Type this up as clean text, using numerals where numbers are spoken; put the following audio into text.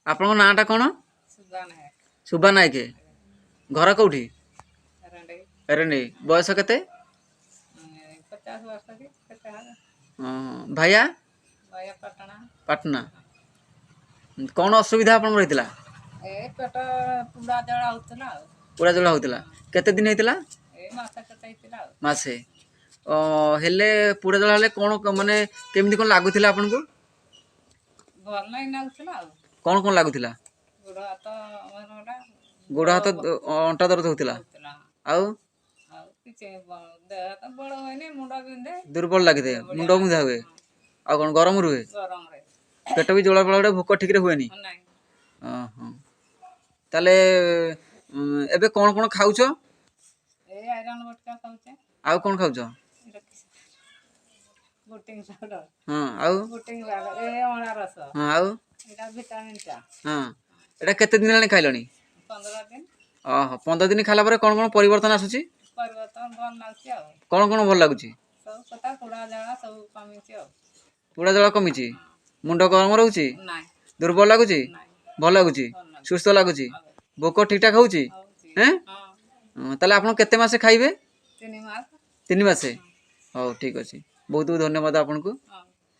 ଆପଣଙ୍କ ନାଁଟା କ'ଣ? ସୁବା ନାୟକ। ସୁବା ନାୟକ। ଘର କେଉଁଠି? ଏରଣ୍ଡେଇ। ଏରେଣ୍ଡେଇ। ବୟସ କେତେ? 50 ବର୍ଷ କି କେତେ ହେବ। ହଁ, ଭାଇଆ? ଭାଇଆ ପାଟଣା। ପାଟନା। କ'ଣ ଅସୁବିଧା ଆପଣଙ୍କର ହେଇଥିଲା? ଏ ପେଟ ପୁଡ଼ା ଜଳା ହଉଥିଲା ଆଉ। ପୋଡ଼ା ଜଳା ହେଉଥିଲା। କେତେ ଦିନ ହେଇଥିଲା? ଏଇ ମାସେ କେତେ ହେଇଥିଲା ଆଉ। ମାସେ ହେଲେ ପୋଡ଼ା ଜଳା ହେଲେ କ'ଣ ମାନେ କେମିତି କ'ଣ ଲାଗୁଥିଲା ଆପଣଙ୍କୁ? ଭଲ ନାଇଁ ଲାଗୁଥିଲା ଆଉ। କ'ଣ କ'ଣ ଲାଗୁଥିଲା? ଗୋଡ଼ ହାତ ମାନେ ଗୋଡ଼ ହାତ ଅଣ୍ଟା ଦରଜ ହେଉଥିଲା? ହଉଥିଲା। ଆଉ? ଆଉ କିଛି ଦେହ ତ ବଳ ହୁଏନି, ମୁଣ୍ଡ ବିନ୍ଧେ। ଦୁର୍ବଳ ଲାଗିଥାଏ, ମୁଣ୍ଡ ବିନ୍ଧା ହୁଏ। ଆଉ କ'ଣ? ଗରମ ରୁହେ? ଗରମରେ। ପେଟ ବି ଜଳା ପୋଡ଼ା, ଭୋକ ଠିକରେ ହୁଏନି? ନାଇଁ। ଓହୋ, ତାହେଲେ ଏବେ କ'ଣ କ'ଣ ଖାଉଛ? ଏଇ ଆଇରନ୍ ବଟିକା ଖାଉଛେ। ଆଉ କ'ଣ ଖାଉଛ? Boating powder. ହଁ, ଆଉ? ବୋଟିଂ ପାଉଡର, ଏ ଅଁଳା ରସ। ହଁ, ଆଉ? ଏଇଟା ଭିଟାମିନଟା। ହଁ, ଏଇଟା କେତେ ଦିନ ହେଲାଣି ଖାଇଲଣି? 15 ଦିନ। ଓହୋ, 15 ଦିନ ଖାଇଲା ପରେ କ'ଣ କ'ଣ ପରିବର୍ତ୍ତନ ଆସୁଛି? ପରିବର୍ତ୍ତନ ଭଲ ଲାଗୁଛି ଆଉ। କ'ଣ କ'ଣ ଭଲ ଲାଗୁଛି? ସବୁ କଥା, ପୋଡ଼ା ଜଳା ସବୁ କମିଛି ଆଉ। ପୋଡ଼ା ଜଳା କମିଛି। ମୁଣ୍ଡ ଗରମ ରହୁଛି? ନାଇଁ। ଦୁର୍ବଳ ଲାଗୁଛି? ନାଇଁ। ଭଲ ଲାଗୁଛି? ଭଲ ଲାଗୁଛି। ସୁସ୍ଥ ଲାଗୁଛି? ହଉ। ଭୋକ ଠିକଠାକ ହେଉଛି? ହଉଛି। ହେଁ? ହଁ। ହଁ, ତାହେଲେ ଆପଣ କେତେ ମାସେ ଖାଇବେ? 3 ମାସ। 3 ମାସେ। ହଉ, ଠିକ୍ ଅଛି। ବହୁତ ବହୁତ ଧନ୍ୟବାଦ ଆପଣଙ୍କୁ। ହଁ।